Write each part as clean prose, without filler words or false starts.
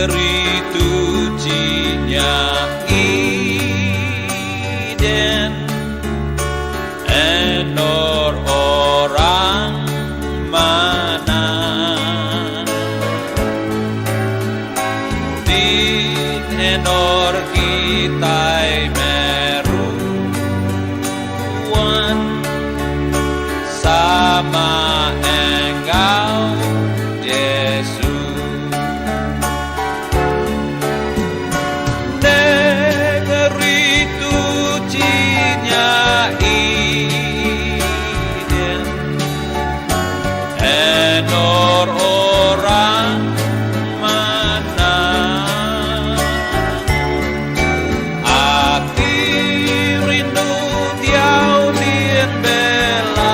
Nengeri tuchi nya Eden Endur orang manah Din endur kitai meruan Sama enggau Jesus. Nengeri tuchi nya Eden Endur orang manah. Ati rindu diau din belama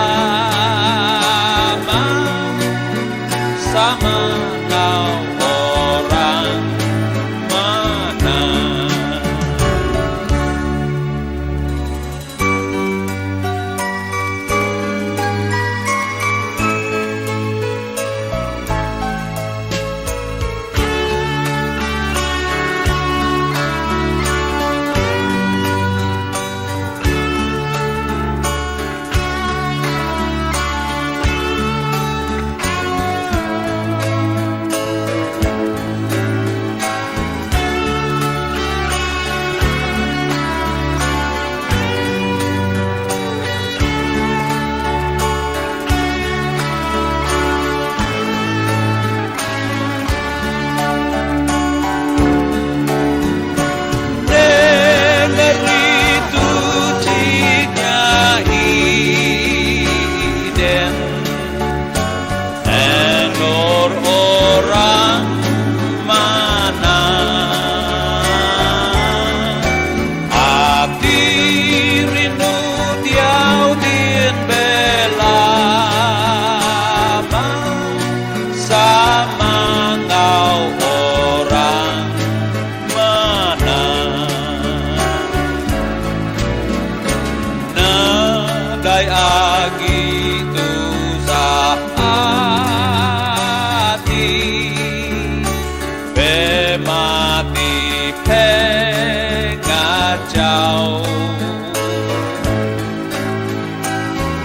sama enggau orang manah. Nengeri tuchi nya Eden Endur orang manah. Ati rindu diau din belama sama enggau orang manah. Nadai agi tusah ati Bemati pengachau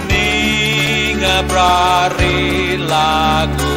Ninga brari lagu.